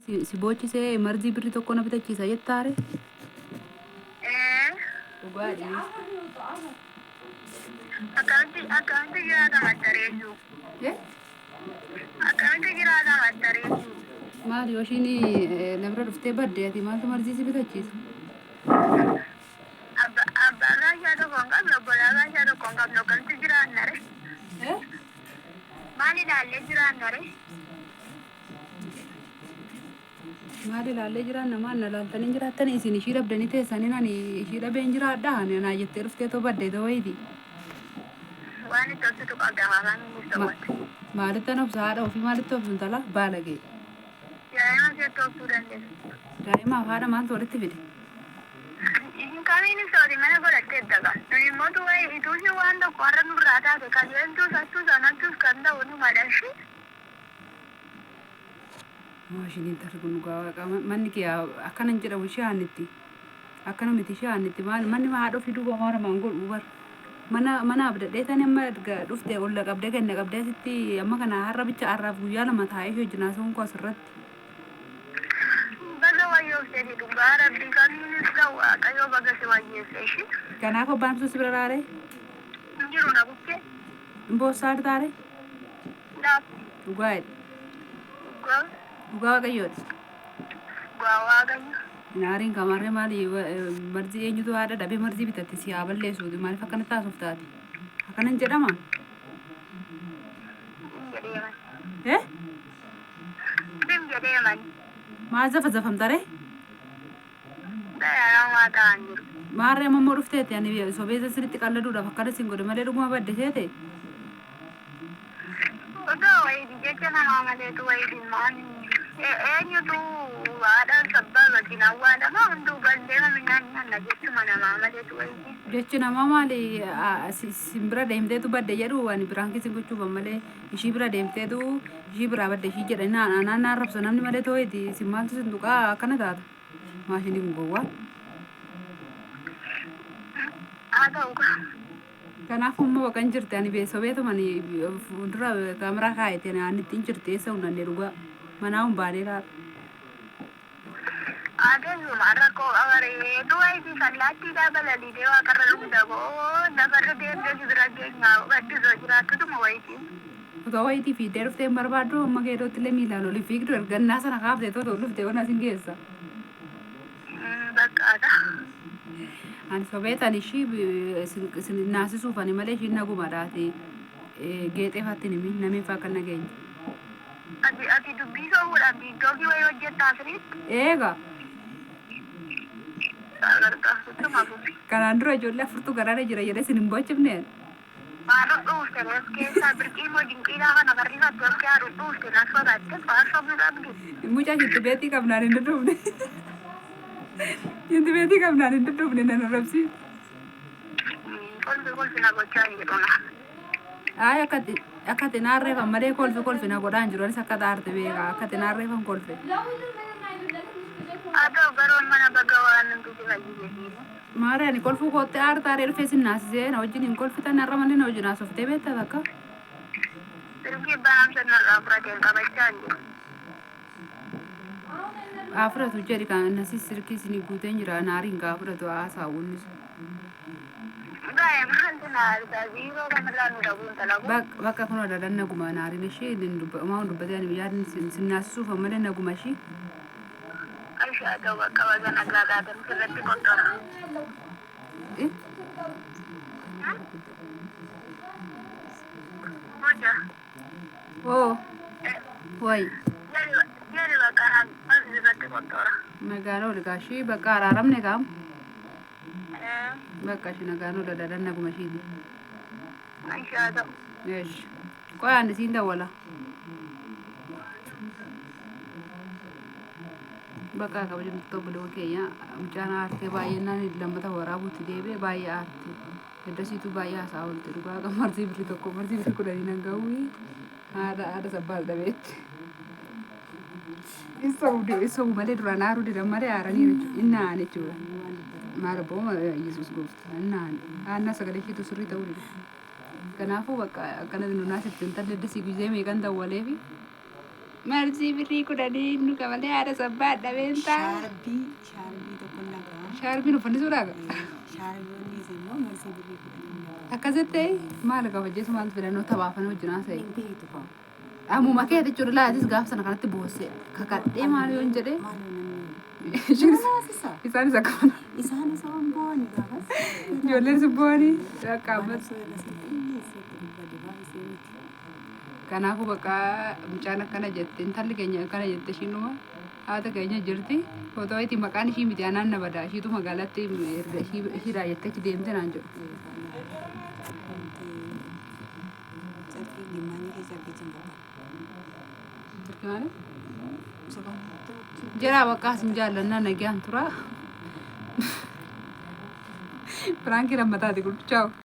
Si boochisee marzii birrii tokko na bitachiisa jettaare? Ee. Dhugaa dhiis. Akkamitti jiraatama attareessuu? Eh? Akkamitti jiraatama attareessuu? Maali yoo ishiin na bira dhuftee badde ati maaltu marzii si bitachiisa? Abbaa gaashaa tokko hin qabnu, obbolaa gaashaa tokko hin qabnu, akkamitti jiraanna re? Eh? Maal ilaallee jiraanna re? Maal ilaallee jiraanna? Maal na laaltanii jiraattanii? Isin ishii dhabdanii teessanii ani ishii dhabeen jiraadhaa ani anaa jettee dhuftee too badde too wayiiti. Waan itti obsitu qabda afaan inni soqotte. Maalitti an obsa? Haadha ofii maalitti obsu intala baalagee? Daa'ima si'atti obsuu dandeessu. Daa'imaaf haadha maaltu walitti fide? Isin kamiin ibsooti mana godhattee daga. Nuni immoo waa'ee ituusi waan tokko har'a nurraa taate qajeeltuus hattuus anattuus kan ta'u nu madashi. Maashiniin tarri kun dhugaa waaqa manni kee akkana hin jedhamu ishee aannitti. Akkana miti ishee aannitti maal manni haadha ofii duuba maaramaan godhu bar. Mana mana abdadhee tani amma erga dhufte olla qabdee kenna qabdee asitti amma kana har'a bicha har'aaf guyyaa lama taa'ee ishee wajjin haasa'uun koo asirratti. Baga wayyoofteeti dhugaa rabbii kamiinis ta'u waaqayyoo baga si wayyeesse ishii. Kanaaf abbaan ibsuu si bira raaree? Hin jiru na bukkee. Hin boossaa taare? Laaf. Dhugaa jedhe. Dhugaa. Dhugaa waaqayyoodha. Dhugaa waaqayyo. Naariin kamarree maali marzii eenyutu haadha dhabee marzii bitatte si haa balleessuuti maaliif akkana taasuf taate? Akkana hin jedhama? Dim jedhee man. Eh? Dim jedhee man. Maal zafa zafamtaree? Dayaramaa ta'an jiru. Maarree amma immoo dhufteetti ani sobeessa sirriitti qalladuudhaaf akkana sin godhe malee dhuguma badde seete? Otoo wayiiti jecha namaa maleetu wayiiti maan eenyutu haadha sabbaa wajjin awwaalama hunduu galleema midhaan nyaanna jechuma namaa maleetu wayiiti. Jechi namaa maali sin bira deemteetu badde jedhu ani biraan sin gochuufan malee ishii bira deemteetu ishii biraa badde ishii jedha naan naan arrabsa namni malee too'eeti sin maaltu sin tuqaa akkana taata maashinii kun gowwaa. Haa ta'u kaa. Kanaaf immoo bakka hin jirti ani sobeetuma ani fuuldura kaameraa kaa'eeti ani aan ittiin jirti eessa hundannee dhugaa manaa hin baanee laata. Haa ta'u maal rakkoo qabareetu wayiiti kallaattiidhaa balaliitee waaqarra dhugda boo lafarra deemtee si bira geenyaa gaddisoo jiraattutuma wayiiti. Otoo wayitii fiiddee dhuftee hin barbaaddu amma geedootti illee miilaan oli fiigdu ergannaa sana kaaftee too dhuftee ona sin geessa. Bakkaata. Ani sobeetan ishii sin naasisuuf ani malee ishiin naguma dhaate geexee faatti nimi namiin faa kan nageenya. Ati dubbii sobuudhaan tiiktookii wayii hojjettaa asiriitti? Eega. Gargaartuma fufi. Kanaan dura ijoollee afurtu garaara jira jedhee sin hin bochifneen. Maa dhudhuufte of keessaa birqii moo dinqiidhaa kana barrifatte of keessaa dhudhuufte na sodaatte faarfamuu qabdi. Mucaa shinti beetii qabnaan hin dudduufne. Shinti beetii qabnaan hin dudduufne nan arrabsi. Kolfi kolfi na gochaa hin jedhu na. Ayi akka itti naarreefan malee kolfi kolfi na godhaa hin jiru anis akka xaarte beeka akka itti naarreefan kolfe. Haa ta'u garuu mana baga waan nuti si fayyise siini. Maarree ani kolfuu kootti aartaaree dhufee sin naasisee na wajjin hin kolfitan har'a malee na wajjin haasoftee beektaa takka. Silkii banamsa narraa fudhateen qabachaa hin jiru. Haa fudhatu jedhi kan nasis silkii isinii guuteen jira naariin gaa fudhatu haasa'u innis. Gaa'e maaltu na argaa ziiroo kamirraa nu dhabuun talabu. Bakka kun adadan naguma naariin ishee umaa dubbatee ani yaadni sin naasisuuf malee naguma ishee. Ashaa ta'u bakka baga nagaa taatan sirratti qoxxora. Muja. Oo wayi. Jedhi bakka sirratti qoxxora. Nagaan oolu gaashii bakka araaramne qaam. Bakka ishee nagaan oolu adadan naguma isheeti. Ashaa ta'u. Eesh. Qoy ani siin dawwala. Bakka kabajamtoota obboleewwan keenya mucaan aartee baay'inaan lammata waraabuutti deebi'e baay'ee aarte. Eddasiitu baay'ee haasaa oolte dhugaa kan marzii birrii tokko marzii birrii kudhanii nan ga'u haadha sabbaal dhabeetti. Isa malee duraan aaruu didan malee aaranii jechuudha. Inni aan jechuudha. Maal abboo Yesuus gooftaa inni aan. Aannaa sagalee isheetu sirrii ta'uu dide. Kanaafuu bakka akkana nu naasifte intalli eddasii gizee meeqan dawwaleefi. Marsii birrii 10 nu qabalee haadha sabbaa dhabeen ta'a. Shaarbii tokko naqaa. Shaarbiin uffanni suuraa qaba. Shaarbiinis immoo marsii birrii 10 naqaa. Akkasitti maal qaba jeesu maaltu fidannoo taphaafanii wajjin haasa'e. Hin beektu koo. Ammuma kee jechuudha laatis gaaf sana kanatti boosse kakadhee maal yoon jedhee. Maaloo namni. Naasisa. Isaanis akkuma Isaanis waan bo'ani gaafas. Ijoolleen si bo'anii akka ammas. Maal irra si xiyyeessatti dubbate baay'isee miti. Kanaafuu bakka mucaan akkana jette, intalli keenya akkana jette, ishiinuma haata keenya jirti. Footoo itti maqaan ishii miti, anaan na badaa ishiitu magaalatti erga ishii ishiidhaa jettee achi deemte naan jedhu. Carqii gimmaanii kee carqicha hin qabu. Turkii maali? Isa kan. Jedhaa bakka asin jaallannaa, nagaan tura. Piraankii lammataati kun. Chaaw.